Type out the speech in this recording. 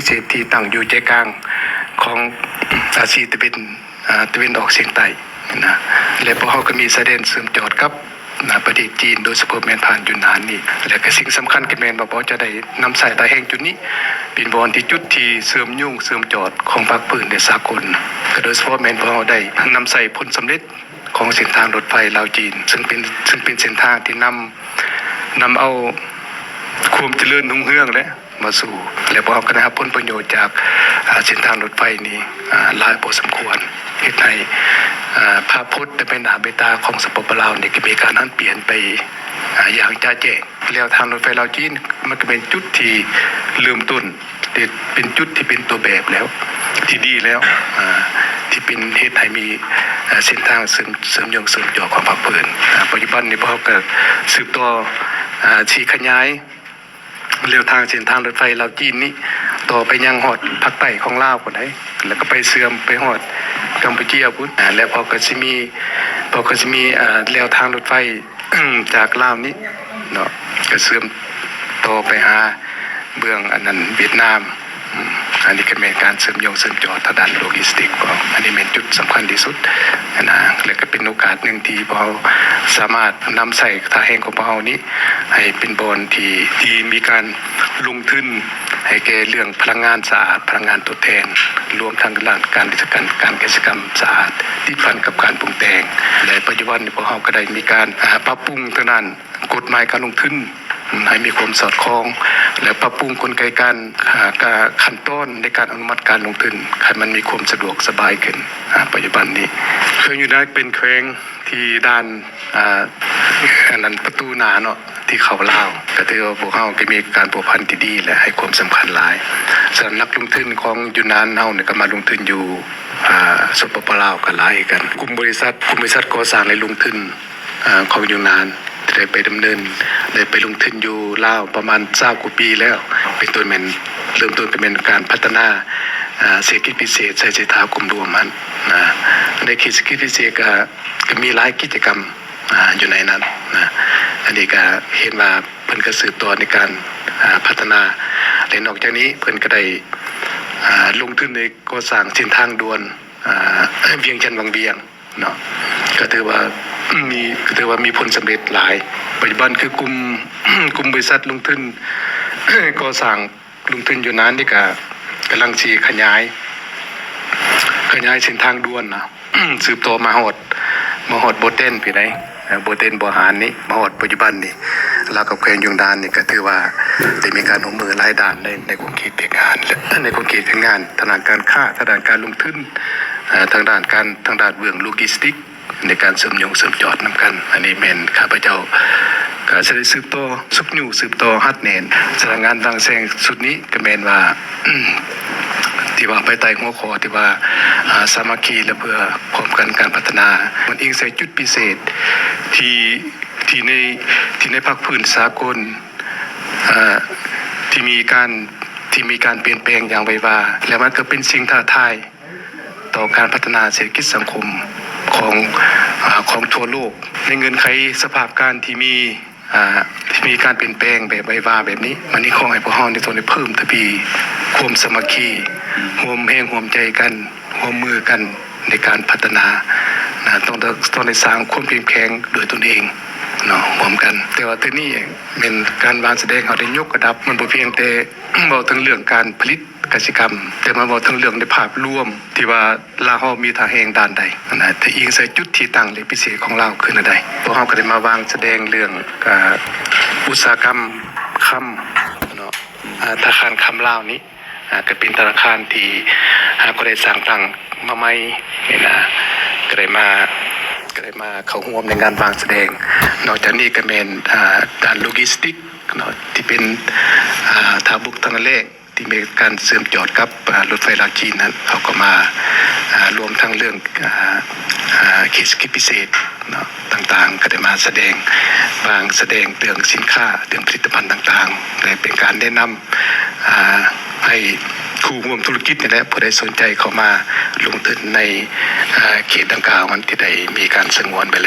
ເສດທີ່ຕັ້ງຢູ່ໃຈກາງຂອງອາຊີຕາເວັນ ອາ ຕາເວັນອອກສຽງໃຕ້ນະ ແລະ ພວກເຮົາກໍມີຊາຍແດນເຊື່ອມຈອດກັບ ນະ ປະເທດຈີນ ໂດຍສະເພາະແມ່ນຜ່ານຢູນນານນີ້ ແລະ ກໍສິ່ງສຳຄັນກໍແມ່ນວ່າພວກເຮົາຈະໄດ້ນຳໃຊ້ທ່າແຮງຈຸດນີ້ເປັນບ່ອນທີ່ ຈຸດທີ່ເຊື່ອມໂຍງເຊື່ອມຈອດຂອງພາກພື້ນ ແລະ ສາກົນ ກໍໂດຍສະເພາະແມ່ນພວກເຮົາໄດ້ນຳໃຊ້ຜົນສຳເລັດຂອງເສັ້ນທາງລົດໄຟລາວ-ຈີນ ເຊິ່ງເປັນ ເຊິ່ງເປັນເສັ້ນທາງທີ່ນຳ ນຳເອົາຄວາມຈະເລີນຮຸ່ງເຮືອງ ແລະ ມາສູ່ ແລະ ພວກເຮົາກໍໄດ້ຮັບຜົນປະໂຫຍດຈາກ ອາ ເສັ້ນທາງລົດໄຟນີ້ ອາ ຫຼາຍພໍສົມຄວນ ເຮັດໃຫ້ ອາ ພາບພົດ ແລະ ໃບໜ້າໃບຕາຂອງ ສປປ ລາວ ນີ້ກໍມີການຫັນປ່ຽນໄປ ອາ ຢ່າງຈະແຈ້ງ. ແລວທາງລົດໄຟລາວ-ຈີນ ມັນກໍເປັນຈຸດທີ່ເລີ່ມຕົ້ນ ທີ່ເປັນຈຸດທີ່ເປັນຕົວແບບແລ້ວ ທີ່ດີແລ້ວ ອາ ທີ່ເປັນເຮັດໃຫ້ມີ ອາ ເສັ້ນທາງເຊື່ອມ ເຊື່ອມໂຍງເຊື່ອມຈອດຂອງພາກພື້ນ. ອາ ປັດຈຸບັນນີ້ພວກເຮົາກໍສືບຕໍ່ ອາ ທີ່ຂະຫຍາຍ ແລວທາງເສັ້ນທາງລົດໄຟລາວ-ຈີນນີ້ ຕໍ່ໄປຍັງຮອດພາກໃຕ້ຂອງລາວພຸ້ນໃດ໋ ແລ້ວກໍໄປເຊື່ອມໄປຮອດກຳປູເຈຍພຸ້ນ ແລ້ວພວກກໍຊິມີ ພວກກໍຊິມີ ແລວທາງລົດໄຟຈາກລາວນີ້ເນາະ ກໍເຊື່ອມຕໍ່ໄປຫາເບື້ອງອັນນັ້ນຫວຽດນາມ. ອັນນີ້ກໍແມ່ນການເຊື່ອມໂຍງເຊື່ອມຈອດທາງດ້ານໂລຈິສຕິກ ອັນນີ້ແມ່ນຈຸດສຳຄັນທີ່ສຸດນະ ແລະ ກໍເປັນໂອກາດໜຶ່ງທີ່ພວກເຮົາສາມາດນຳໃຊ້ທ່າແຮງຂອງພວກເຮົານີ້ ໃຫ້ເປັນບ່ອນທີ່ ທີ່ມີການລົງທຶນໃຫ້ແກ່ເລື່ອງພະລັງງານສະອາດ, ພະລັງງານທົດແທນ, ລວມທັງດ້ານການກິດຈະການ ການກິດຈະກຳສະອາດ ຕິດພັນກັບການປຸງແຕ່ງ ແລະ ປັດຈຸບັນນີ້ພວກເຮົາກໍໄດ້ມີການ ອາ ປັບປຸງທາງດ້ານກົດໝາຍການລົງທຶນ ໃຫ້ມີຄວາມສອດຄ່ອງ ແລະ ປັບປຸງກົນໄກການ ອາ ກາ ຂັ້ນຕອນໃນການອະນຸມັດການລົງທຶນ ໃຫ້ມັນມີຄວາມສະດວກສະບາຍຂຶ້ນ. ອາ ປັດຈຸບັນນີ້ ແຂວງຢູນນານເປັນແຂວງທີ່ດ້ານ ອາ ອັນນັ້ນປະຕູໜ້າເນາະ ທີ່ເຂົ້າລາວ ກໍຖືວ່າພວກເຮົາກໍມີການພົວພັນທີ່ດີ ແລະ ໃຫ້ຄວາມສຳຄັນຫຼາຍ. ສະນັ້ນນັກລົງທຶນຂອງຢູນນານເຮົານີ້ກໍມາລົງທຶນຢູ່ ອາ ສປປ ລາວກໍຫຼາຍຄືກັນ. ກຸ່ມບໍລິສັດ ກຸ່ມບໍລິສັດກໍ່ສ້າງ ແລະ ລົງທຶນ ອາ ຂອງຢູນນານ ທີ່ໄດ້ໄປດຳເນີນ ໄດ້ໄປລົງທຶນຢູ່ລາວປະມານຊາວກວ່າປີແລ້ວ ເປັນຕົ້ນແມ່ນ ເລີ່ມຕົ້ນກໍແມ່ນການພັດທະນາ ອາ ເສດຖະກິດພິເສດໄຊເສດຖາກົມຫຼວງຫັ້ນນະ ໃນເຂດເສດຖະກິດພິເສດກໍ ກໍມີຫຼາຍກິດຈະກຳ ອາ ຢູ່ໃນນັ້ນນະ ອັນນີ້ກໍເຫັນວ່າເພິ່ນກໍສືບຕໍ່ໃນການ ອາ ພັດທະນາ ແລະ ນອກຈາກນີ້ເພິ່ນກໍໄດ້ ອາ ລົງທຶນໃນກໍ່ສ້າງເສັ້ນທາງດ່ວນ ອາ ວຽງຈັນວັງວຽງ ເນາະ ກໍຖືວ່າມີ ກໍຖືວ່າມີຜົນສຳເລັດຫຼາຍ. ປັດຈຸບັນຄືກຸ່ມ ກຸ່ມບໍລິສັດລົງທຶນກໍ່ສ້າງ ລົງທຶນຢູ່ນັ້ນນີ້ກໍກຳລັງຊິຂະຫຍາຍ ຂະຫຍາຍເສັ້ນທາງດ່ວນນະ ສືບຕໍ່ມາຮອດ ມາຮອດບໍ່ແຕນພີ້ໃດ໋ ເອີ ບໍ່ແຕນບໍ່ຫານນີ້ ມາຮອດປັດຈຸບັນນີ້ ລາວກັບແຂວງຢູນນານນີ້ ກໍຖືວ່າໄດ້ມີການຮ່ວມມືຫຼາຍດ້ານໃນ ໃນຂົງເຂດວຽກງານ ແລະ ໃນຂົງເຂດວຽກງານ ທາງດ້ານການຄ້າ ທາງດ້ານການລົງທຶນ ເອີ ທາງດ້ານການ ທາງດ້ານເບື້ອງໂລຈິສຕິກ ໃນການເຊື່ອມໂຍງເຊື່ອມຈອດນຳກັນ. ອັນນີ້ແມ່ນຂ້າພະເຈົ້າກໍຈະໄດ້ສືບຕໍ່ຊຸກຍູ້ ສືບຕໍ່ຮັດແໜ້ນ. ສະນັ້ນງານວາງແສດງຊຸດນີ້ກໍແມ່ນວ່າ ທີ່ວ່າພາຍໃຕ້ຫົວຂໍ້ທີ່ວ່າ ອາ ສາມັກຄີ ແລະ ເພື່ອພ້ອມກັນການພັດທະນາ ມັນອີງໃສ່ຈຸດພິເສດທີ່ ທີ່ໃນ ທີ່ໃນພາກພື້ນສາກົນ ອາ ທີ່ມີການ ທີ່ມີການປ່ຽນແປງຢ່າງໄວວາ ແລະ ມັນກໍເປັນສິ່ງທ້າທາຍຕໍ່ການພັດທະນາເສດຖະກິດສັງຄົມຂອງ ອາ ຂອງທົ່ວໂລກ. ໃນເງື່ອນໄຂສະພາບການທີ່ມີ ອາ ທີ່ມີການປ່ຽນແປງແບບໄວວາແບບນີ້ ມັນຮຽກຮ້ອງໃຫ້ພວກເຮົານີ້ຕ້ອງໄດ້ເພີ່ມທະວີຄວາມສາມັກຄີ ຮ່ວມແຮງຮ່ວມໃຈກັນ ຮ່ວມມືກັນໃນການພັດທະນານະ ຕ້ອງໄດ້ ຕ້ອງໄດ້ສ້າງຄວາມເຂັ້ມແຂງໂດຍຕົນເອງເນາະ ຮ່ວມກັນ. ແຕ່ວ່າເທື່ອນີ້ແມ່ນການວາງສະແດງເຮົາໄດ້ຍົກລະດັບ ມັນບໍ່ພຽງແຕ່ເວົ້າເຖິງເລື່ອງການຜະລິດກະສິກຳ ແຕ່ມາເວົ້າເຖິງເລື່ອງໃນພາບລວມ ທີ່ວ່າລາວເຮົາມີທ່າແຮງດ້ານໃດນະ ທີ່ອີງໃສ່ຈຸດທີ່ຕັ້ງ ແລະ ພິເສດຂອງລາວຄືແນວໃດ. ພວກເຮົາກໍໄດ້ມາວາງສະແດງເລື່ອງ ອາ ອຸດສາຫະກຳຄຳເນາະ ອາ ທະນາຄານຄຳລາວນີ້ ອາ ກໍເປັນທະນາຄານທີ່ ອາ ກໍໄດ້ສ້າງຕັ້ງມາໃໝ່ນີ້ນະ ກໍໄດ້ມາ ກໍໄດ້ມາເຂົ້າຮ່ວມໃນງານວາງສະແດງ. ນອກຈາກນີ້ກໍແມ່ນ ອາ ດ້ານໂລຈິສຕິກເນາະ ທີ່ເປັນ ອາ ທ່າບຸກທ່າແລງ ທີ່ມີການເຊື່ອມຈອດກັບ ອາ ລົດໄຟລາວຈີນນັ້ນ ເຮົາກໍມາ ອາ ລວມທັງເລື່ອງ ອາ ເຂດເສດຖະກິດພິເສດເນາະ ຕ່າງໆ ກໍໄດ້ມາສະແດງ ວາງສະແດງເລື່ອງສິນຄ້າ ເລື່ອງຜະລິດຕະພັນຕ່າງໆ ແລະ ເປັນການແນະນຳ ອາ ໃຫ້ຄູ່ຮ່ວມທຸລະກິດນີ້ແຫຼະ ຜູ້ໃດສົນໃຈເຂົ້າມາລົງທຶນໃນ ອາ ເຂດດັ່ງກ່າວ ທີ່ໄດ້ມີການສະຫງວນໄວ້ແລ້ວ.